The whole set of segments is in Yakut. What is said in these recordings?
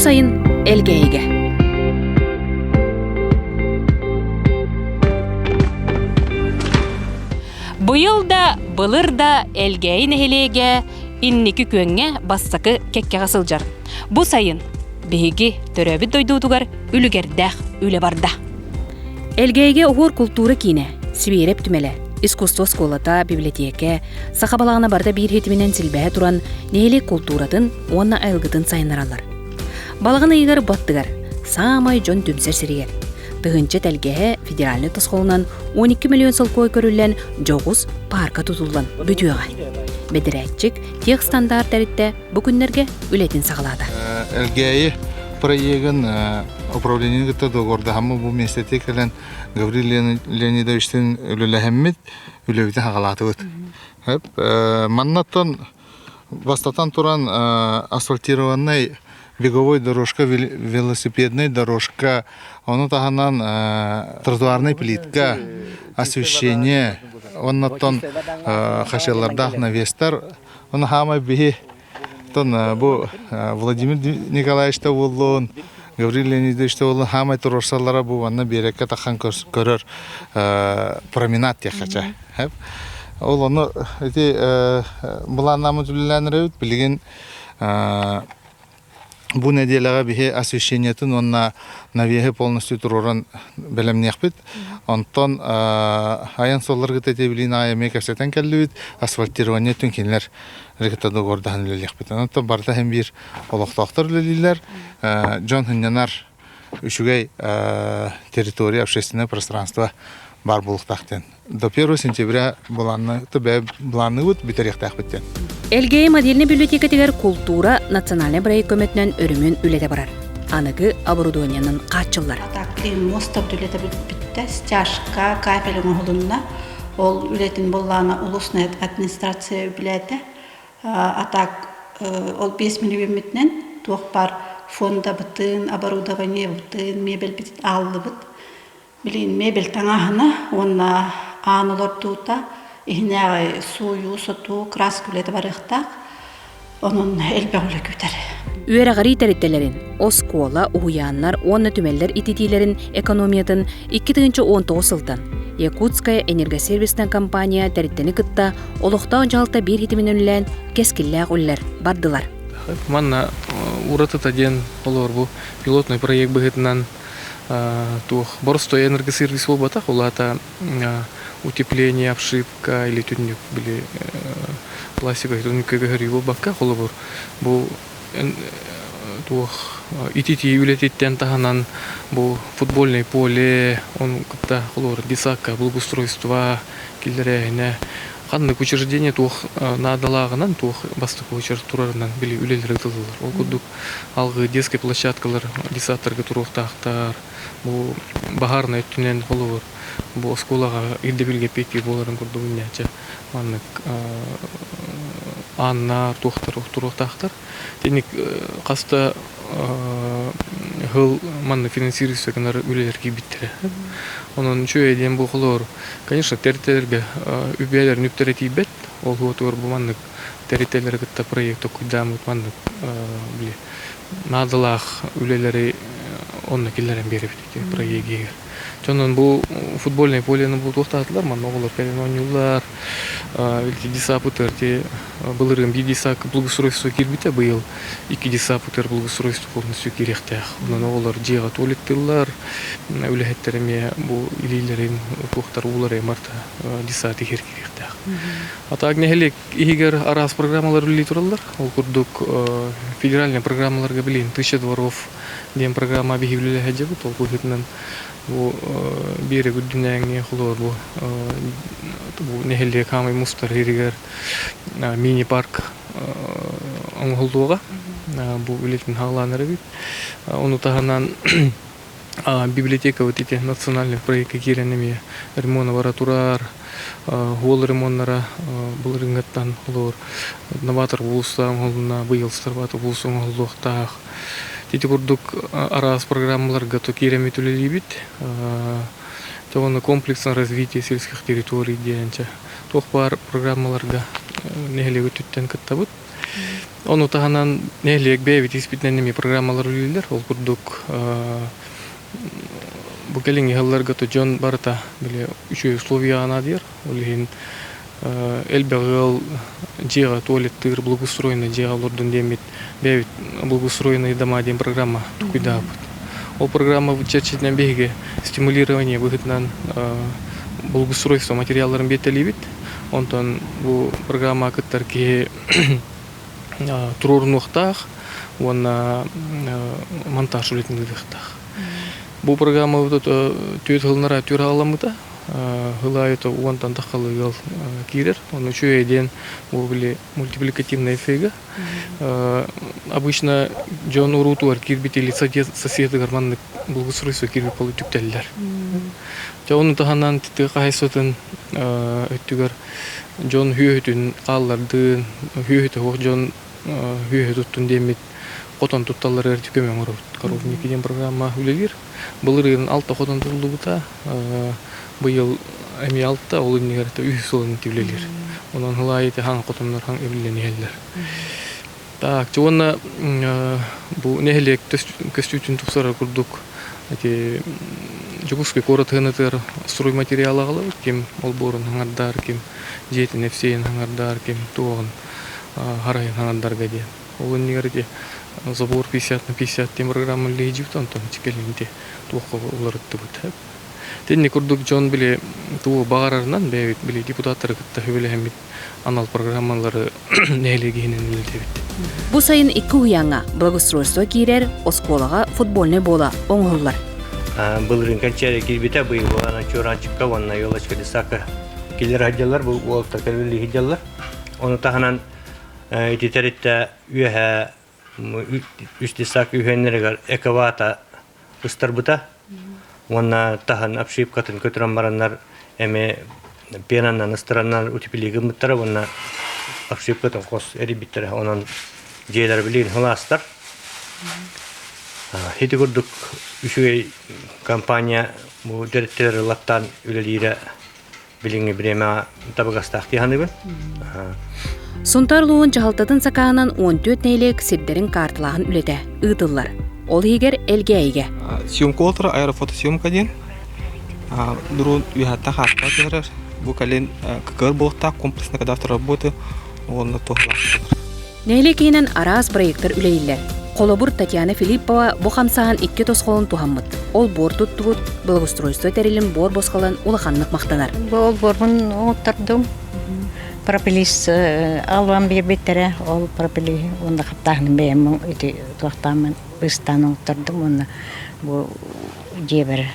сайын Элгээйигэ. Быйыл да, былыр да Элгээйи нэһилиэгэ инники күөҥҥэ бастакы кэккэҕэ сылдьар. Бу сайын биһиги төрөөбүт дойдубутугар үлүгэрдээх үлэ барда. Элгээйигэ уһуор култуура киинэ, Сибиэрэп түмэлэ, искусство оскуолата, библиотека, саха балаҕана барыта биир ситиминэн силбэһэ туран нэһилиэк култууратын уонна айылгытын сайыннараллар. Балаҕан ыйыгар баттыгар саамай дьон түмсэр сиригэр тыһыынча тэлгэһэ федеральнай тосхолунан 12 миллион солкуой көрүллэн дьоҕус паарка тутуллан бүтүөҕэ. Бэдэрээччик техстандарт тэрилтэ бу күннэргэ үлэтин саҕалаата. Элгээйи проегын управлениены кытта договордаһаммыт бу миэстэтигэр кэлэн Гаврил Леонидовичтыын үлэлэһэммит, үлэбитин хаҕалаатыбыт. Маннаттан бастатан туран асфальтированный беговой дорожка, велосипедная дорожка, ону таһынан тротуарная плитка, освещение, оннуттан хачыалардаах навестар Ону хаамай биһи тон бу Владимир Николаевичта буоллун, Гаврил Леонидовичта буоллун хаамай туруорсаллара бу манна биэрэккэ тахан көрөр променад диэххэ Ол ону ити былааннааммыт үлэлээн эрэбит. Билигин Бу нэдиэлэҕэ биһи освещениетын уонна навеһы полностью туруоран бэлэмниэхпит. Онтон айан суолларгыт этибилиин аайы эмиэ кэпсэтэн кэллибит. Асфальтирование өттүн кинилэр кытта договордаһан үлэлиэхпит. Онтон барыта иһин биир олохтоохтор үлэлииллэр. Дьон сынньанар үчүгэй территория, общественное пространство баар буолуохтаах диэн. До 1 сентября былаанныыбыт, бүтэриэхтээхпит диэн. Элгээйи модельнай библиотекатыгар култуура национальнай проект көмөтүнэн өрөмүөн үлэтэ барар. Аныгы оборудованиенан хааччыллар. Атаактыын муоста үлэтэ бүттэ, стяжка, кафель оҥоһулунна. Ол үлэтин былаана улусная администрация үбүлээтэ. А так ол 5 мүнүүммүтүнэн туох баар фондабытын, оборудованиебытын, мебельбитин ааллыбыт. Билигин мебель таҥаһына уонна аан олордуута, иһинээҕи сууйуу, сотуу, краска үлэтэ барыахтаах. Онон элбэх үлэ күүтэр. Үөрэҕирии тэрилтэлэрин, оскуола, уһуйааннар уонна түмэллэр ититиилэрин экономиятын 2019 сылтан Якутская энергосервисная компания тэрилтэни кытта олохтоох дьаһалта биир ситиминэн үлэлээн кэскиллээх үлэлэр бардылар. Манна уратыта диэн олор бу пилотный проект быһыытынан туох боростуой энергосервис буолбатах, ол аата утепление, обшивка или түннүк били пластиковай түннүккэ көһөрүү буолбакка, холобур бу туох ититии үлэтиттэн таһынан бу футбольное поле, он кытта холобур детсадка благоустройство киллэрээһинэ ханнык учреждение туох наадалааҕынан, туох бастакы очередь турарынан били үлэлэр ыытыллаллар. Ол курдук алгыы детскай площадкалар детсадтарга туруохтаахтар. Бу баһаарынай өттүнэн холобур бу оскуолаҕа ирдэбилгэ эппиэттиир буоларын курдук иннээччи маннык ааннар туохтар туруохтаахтар. Итинник хас да сыл маннык финансируется гынар үлэлэр киирбиттэрэ. Онон үчүгэй диэн бу холобур, конечно, тэрилтэлэргэ үбүөлэрин үптэрэ тиийбэт. Ол уотугар бу маннык тэрилтэлэри кытта проект толкуйдааммыт маннык били наадалаах үлэлэри онно киллэрэн биэрэбит ити проегигэр. Дьонун бу футбольное полены бу туохтаатылар, манна оҕолор кэлэн оонньууллар. Ити десапытыр ти былырыын биир десап благоустройство киирбитэ, быйыл икки десапытыр благоустройство полностью киириэхтээх. Онон оҕолор дьиэҕэ туалеттыыллар, үлэһиттэр эмиэ бу илиилэрин туохтар уулары барыта десап иһэр киириэхтээх. А так нэһилиэк иһигэр араас программалар үлэлии тураллар. Ол курдук федеральнай программаларга билигин «Тысяча дворов» диэн программа биһиги үлэлэһэ сылдьабыт. Ол быһыытынан бу биэрэк үрдүнээҥҥи холобур бу бу нэһилиэк хаамай мустар иһигэр мини-парк оҥоһуллуоҕа. Бу үлэтин хаалаан эрэбит. Ону таһынан библиотека вот эти национальный проекка киирэн эмиэ ремонт бара турар, уол ремоннара былырыыҥҥыттан холобур новатор уулусса оҥоһулунна, быйыл Старбат уулусса оҥоһуллуохтаах. Ити курдук араас программаларга то киирэммит үлэлиибит. Тоҕону комплексное развитие сельских территорий диэн туох баар программаларга нэһилиэги өттүттэн кыттабыт. Ону таһынан нэһилиэк бэйэбит испитинэн эмиэ программалар үлэлииллэр. Ол курдук бу кэлиҥҥи сылларга то дьон барыта били үчүгэй условияҕа наадыйар. Ол иһин элбэх ыал дьиэҕэ туалеттыыр благоустроенный дьиэҕэ олордун диэммит бэйэбит благоустроенные дома диэн программа тукуйдаабыт. Ол программа чэрчитинэн биһиги стимулирование быһыытынан благоустройство материалларын биэртэлиибит. Онтон бу программаҕа кыттар киһи туруорунуохтаах уонна монтаж үлэтин ыытыахтаах. Бу программабыт түөрт сылынара түөр аҕаламмыта. Сыл аайы уонтан таххалы ыал киирэр. Ону үчүгэй диэн бу били мультипликативный эффега. Обычно дьон уруутугар киирбит или соседыгар маннык благоустройство киирбит буолу түктэллэр. Дьэ ону таһынан тыа хаһайсытын өттүгэр дьон сүөһүтүн хааллардыын, сүөһүтэ суох дьон сүөһү туттун диэммит хотон тутталларыгар көмө оҥоробут. Коровники диэн программа үлэлиир. Былырыын алта хотон тутуллубута, быйыл эмиэ алта, ол иннигэр үһүс сылын үлэлиир. Онон сыл аайы хаҥ хотоннор хаҥ эбиллэн иһэллэр. Так, уонна бу нэһилиэк көстүүтүн тупсарар курдук ити Дьокуускай куорат ыһынатыгар стройматериал аҕалабыт, ким олбуорун хаҥардар, ким дьиэтин эпсиэйин хаҥардар, ким туоҕун харайын хаҥардарга диэн. Ол иннигэр ити забор 50 на 50 диэн программа үлэлиибит, онтон кэлин ити туохха уларыттыбыт. Итинник курдук дьон били тугу баҕарарынан бэйэбит били депутаттары кытта сөбүлэһэммит анал программалары нэһилиэги иһинэн үлэлиибит. Бу сайын икки уһуйааҥҥа благоустройство киирэр, оскуолаҕа футбольнай буола оҥоһуллар. Былырыын кэнчээри киирбитэ, быйыл Чуораанчыкка уонна Елочка Лисака киллэр сылдьаллар, бу уолаттар кэлбили сылдьаллар. Ону таһынан ити тэрилтэ үөһэ үс десак үһүөннэригэр эковата ыстарбыта уонна таһын обшивкатын көтүрэн бараннар эми пенаннан ыстараннар утеплиги гыммыттара уонна обшивкатын хос эрийбиттэрэ онон дьиэлэр билигин сылаастар ити курдук үчүгэй компания бу директоры латтаан үлэлиирэ билиҥҥи бириэмэҕэ табыгастаах дии саныыбын. Сунтаар улууһун дьаһалтатын сакааһынан 14 нэһилиэк сирдэрин каарталааһын үлэтэ ыытыллар. Ол иһигэр Элгээйигэ. Съемка уолтара аэрофотосъемка диэн дрон үөһэттэн хаартыга түһэрэр. Бу кэлин ККР буолуохтаах комплексный кадастр работы уонна туһалаах буолар. Нэһилиэк иһинэн араас проектар үлэлииллэр. Холобур, Татьяна Филиппова бу хамсааһын икки тосхолун туһаммыт. Ол буор туттубут, благоустройство тэрилин буор босхолон улаханнык махтанар. Бу олбуорбун оҥоттордум. Пропилис албан биэрбиттэрэ. Ол пропилиһи уонна хаптааһыным бэйэм ити туохтааммын быыстаан оҥоттордум уонна бу дьиэбэр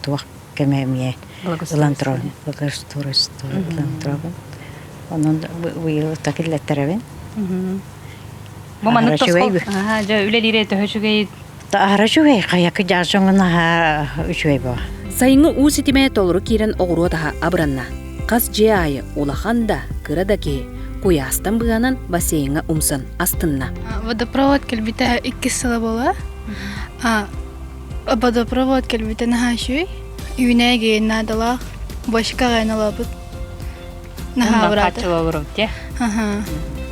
туох кэмэ эмиэ ылан турабын благоустройство ылан турабын онон быйыл киллэттэрэбин Бу маннык тосхол дьэ үлэлиирэ төһө үчүгэй Аһара үчүгэй хайакы дьаажаҥын аһа үчүгэй буо Сайыҥҥы уу ситимэ толору киирэн оҕуруот аһа абыранна. Хас дьиэ аайы улахан да, кыра да киһи куйаастан быанан бассейҥҥа умсан астынна. Водопровод кэлбитэ иккис сыла буола. Водопровод кэлбитэ наһаа үчүгэй. Үүнээги наадалаах бочка ылабыт. Наһаа абыраата.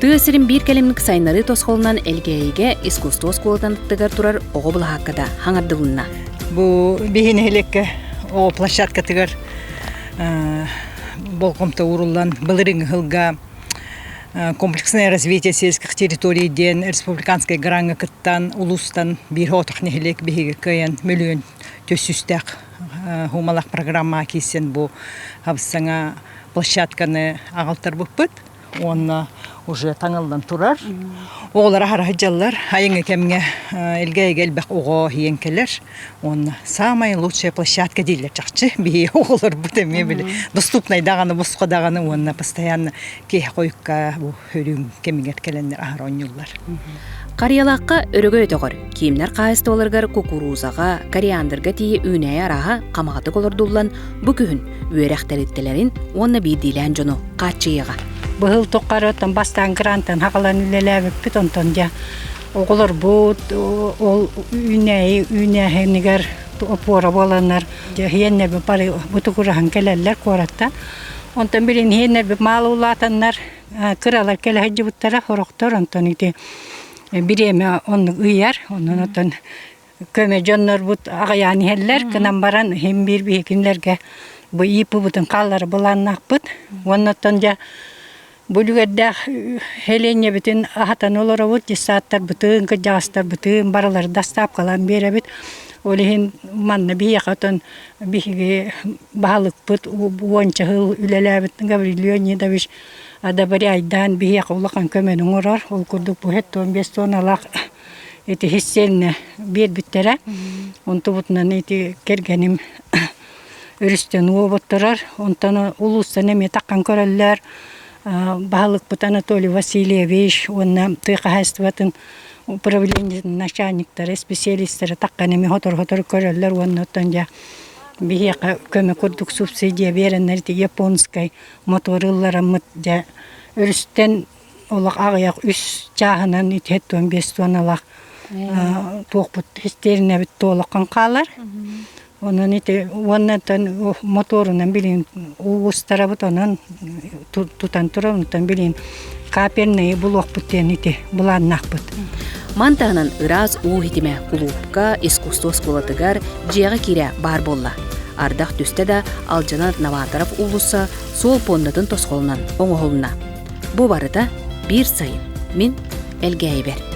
Тыа сирин биир кэлимник сайыннарыы тосхолунан Элгээйигэ искусство оскуолатын аттыгар турар оҕо былаһаакката хаҥардылынна. Бу биһи нэһилиэккэ оҕо площадкатыгар болҕомто ууруллан былырыыҥҥы сылга комплексное развитие сельских территорий диэн республиканскай граҥҥа кыттан улуустан биир отох нэһилиэк биһиги кыайан мөлүйүөн төссүстээх хуумалаах программаҕа киирсэн бу саҥа площадканы аҕалтарбыппыт уонна уже таҥыллан турар. Оҕолор аһара сылдьаллар. Айыҥҥы кэмҥэ Элгээйигэ элбэх оҕо иһийэн кэлэр. Уонна самая лучшая площадка дииллэр чахчы. Биһиги оҕолорбут эмиэ били доступнай даҕаны, босхо даҕаны уонна постоянно киэһэ хойукка бу өрүүм кэмигэр кэлэннэр аһара оонньууллар. Харыйалаахха өрөгөй өтөҕөр, киимнэр хаһаайыстыбаларыгар кукурузаҕа, кориандрга тиийэ үүнээйи арааһа хамаҕатык олордуллан, бу күһүн үөрэх тэрилтэлэрин уонна биирдиилээн дьону хааччыйыаҕа. Быһыл туххарыттан бастаан грантан хаҕалан үлэлээбиппит, онтон дьэ оҕолорбут ол үүнээйи үүнээһинигэр опора буоланнар дьэ иһиэннэби бары бутугураһан кэлэллэр куораттан. Онтон билин иһиэннэрбит маалы улаатаннар кыралар кэлэ сылдьыбыттара сорохтор онтон ити бириэмэ оннук ыйар онон оттон көмө дьоннорбут аҕыйаан иһэллэр гынан баран иһин биир биһи кинилэргэ бу ииппыбытын хааллары былааннаахпыт уонна оттон дьэ бу үлүгэрдээх сэлиэнньэбитин аһатан олоробут детсадтарбытын кырдьаҕастарбытын барылары доставкалаан биэрэбит ол иһин манна биһиэхэ отон биһиги баһылыкпыт уонча сыл үлэлээбит Гаврил Леонидович одобряйдаан биһиэхэ улахан көмөнү оҥорор. Ол курдук бу 75 туонналаах ити хиссиэннэ биэрбиттэрэ. Онтубутунан ити кэргэним өрүстэн уоботторор. Онтон улуустан эмиэ таххан көрөллөр. Баһылыкпыт Анатолий Васильевич уонна тыа хаһаайыстыбатын управлениетын начальниктара, специалистара таххан эмиэ хотору-хотору көрөллөр уонна оттон дьэ биһиэхэ көмө курдук субсидия биэрэннэр ити японскай мотуор ыллараммыт дьэ өрүстэн олох аҕыйах үс чааһынан ити 75 туонналаах туохпут истиэринэбит туолаххан хаалар. Онон ити уоннаттан мотуорунан билин уустарабыт онон тутан турар онтон билин каперные булуохпут диэн ити былааннаахпыт. Ман таһынан ыраас уу ситимэ кулуупка, искусство оскуолатыгар, дьиэҕэ киирэ баар буолла. Ардах түстэ да алдьанар Новаторов уулусса суол пуондатын тосхолунан оҥоһулунна. Бу барыта биир сайын. Мин Элгээйибэр.